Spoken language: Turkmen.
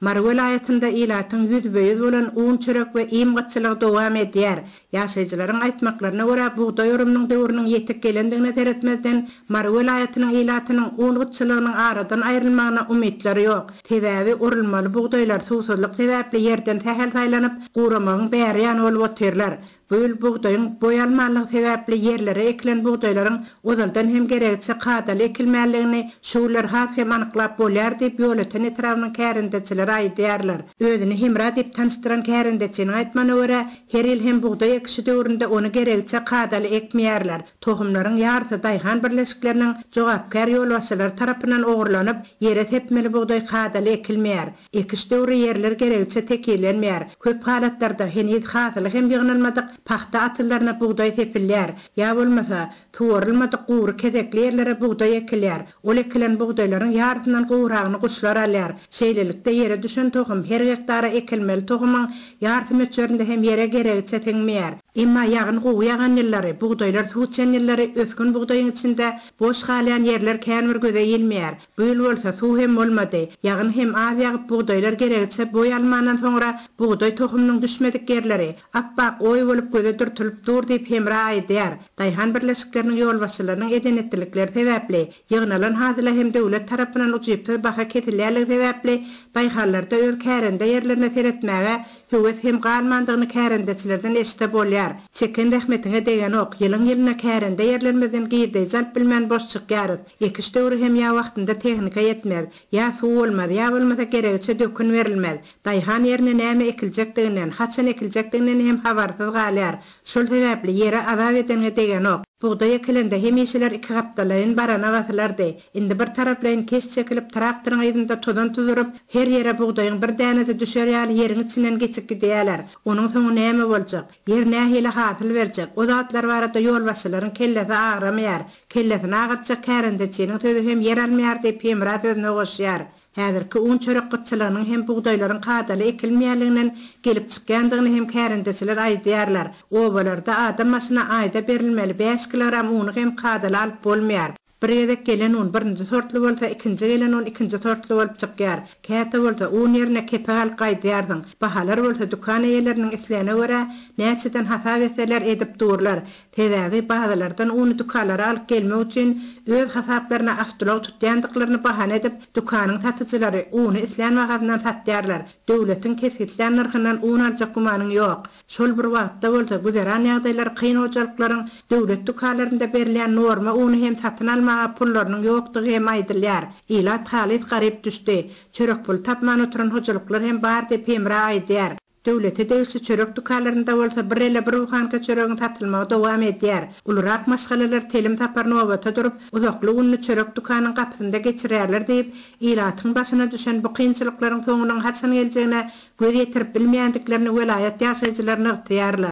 Mary welaýatynda ilatyň ýüzbe-ýüz bolan un-çörek we iým gytçylygy dowam edýär. Ýaşaýjylaryň aýtmaklaryna görä, bugdaý orumynyň döwrüniň ýetip gelendigine seretmezden, Mary welaýatynyň ilatynyň un gytçylygynyň aradan aýrylmagyna umytlary ýok. Sebäbi orulmaly bugdaýlar suwsuzlyk sebäpli ýerden sähel saýlanyp, guramagyň bäri ýany bolup otyrlar. Bu ýyl bugdaýyň boý almanlygy sebäpli ýerlere ekilen bugdaýlaryň ozaldan hem geregiçe kadaly ekilmänligini şu günler has hem anyklap bolýar diýip, Ýolöten etrabynyň kärendeçileri aýdýarlar. Özüni Hemra diýip tanyşdyran kärendeçiniň aýtmagyna görä, her ýyl hem bugdaý ekişi döwründe ony geregiçe kadaly ekmeýärler. Tohumlaryň ýarysy daýhan birleşikleriniň jogapkär ýolbaşçylary tarapyndan ogurlanyp, ýere sepmeli bugdaý kadaly ekilmeýär. Ekiş döwri ýerler geregiçe tekizlenmeýär. Köp halatlarda heniz hasyly hem ýygnalmadyk pagta atyzlaryna bugdaý sepilýär. Ýa bolmasa, suwarylmadyk gury kesekli ýerlere bugdaý ekilýär. Ol ekilen bugdaýlaryň ýarysyndan gowragyny guşlar alýar. Şeýlelikde, ýere düşen tohum her gektara ekilmeli tohumyň ýarysy möçberinde hem ýere geregiçe siňmeýär. Emma ýagyn gowy ýagan ýyllary, bugdaýlar suw içen ýyllary ösgün bugdaýyň içinde boş galýan ýerler kän bir göze ilmeýär. Bu ýyl bolsa suw hem bolmady. Ýagyn hem az ýagyp bugdaýlar geregiçe boý almandan soňra bugdaý tohumynyň düşmedik ýerleri, ap-ak oý bolup göze dürtülip dur diýip Hemra aýdýar. Daýhan birleşikleriniň ýolbaşçylarynyň eden-etdilikleri sebäpli, ýygnalan hasyla hem döwlet tarapyndan ujypsyz baha kesilýänligi sebäpli daýhanlarda öz kärende ýerlerine seretmäge höwes hem galmandygyny kärendeçilerden eşitse bolýar. Çeken zähmetiňe degenok, ýylyň-ýylyna kärende ýerlerimizden girdeýji alyp bilmän boş çykýarys. Ekiş döwri hem ýa wagtynda tehnika ýetmez, ýa suw bolmaz, ýa bolmasa geregiçe dökün berilmez. Daýhan ýerine näme ekiljekdiginden, haçan ekiljekdiginden hem habarsyz galýar. Şol sebäpli ýere azap edeniňe degenok. Bugdaý ekilende hemişeler ikigapdallaýyn barana basylardy. Indi bir taraplaýyn keş çekilip, traktoryň yzynda tozan tuzuryp, her ýere bugdaýyň bir dänesi düşer ýaly ýeriň içinden geçip gidýäler. Onuň soňy näme boljak? Ýer nähili hasyl berjek? O zatlar barada ýolbaşçylaryň kellesi agramaýar. Kellesini agyrtjak kärendeçiniň sözi hem ýer almaýar diýip, Hemra sözüne goşýar. Häzirki un-çörek gytçylygynyň hem bugdaýlaryň kadaly ekilmeýänliginden gelip çykýandygyny hem kärendeçiler aýdýarlar. Obalarda adam başyna aýda berilmeli bäş kilogram uny hem kadaly alyp bolmaýar. Bir gezek gelen un birinji sortly bolsa, ikinji gelen un ikinji sortly bolup çykýar. Käte bolsa un ýerine kepek alyp gaýdýarsyň. Bahalar bolsa dükan eýeleriniň islegine görä näçeden hasap etseler edip durlar. Sebäbi bazalardan uny dükanlara alyp gelmek üçin öz hasaplaryna awtoulag tutýandyklaryny bahana edip, dükanyň satyjylary uny islän bahasyndan satýarlar. Döwletiň kesgitlän nyrhyndan un aljak gümanyň ýok. Şol bir wagtda bolsa güzeran ýagdaýlary kyn hojalyklaryň döwlet dükanlarynda berilýän norma uny hem satyn almaga pullarynyň ýokdugy hem aýdylýar. Ilat halys garyp düşdi. Çörek puly tapman oturan hojalyklar hem bar diýip Hemra aýdýar. Döwlete degişli çörek dükanlarynda bolsa bir ele bir buhanka çöregiň satylmagy dowam edýär. Ulurak maşgalalar telim sapar nobata durup, uzakly gününi çörek dükanyň gapysynda geçirýärler diýip, ilatyň başyna düşen bu kynçylyklaryň soňunyň haçan geljegine göz ýetirip bilmeýändiklerini welaýat ýaşaýjylary nygtaýarlar.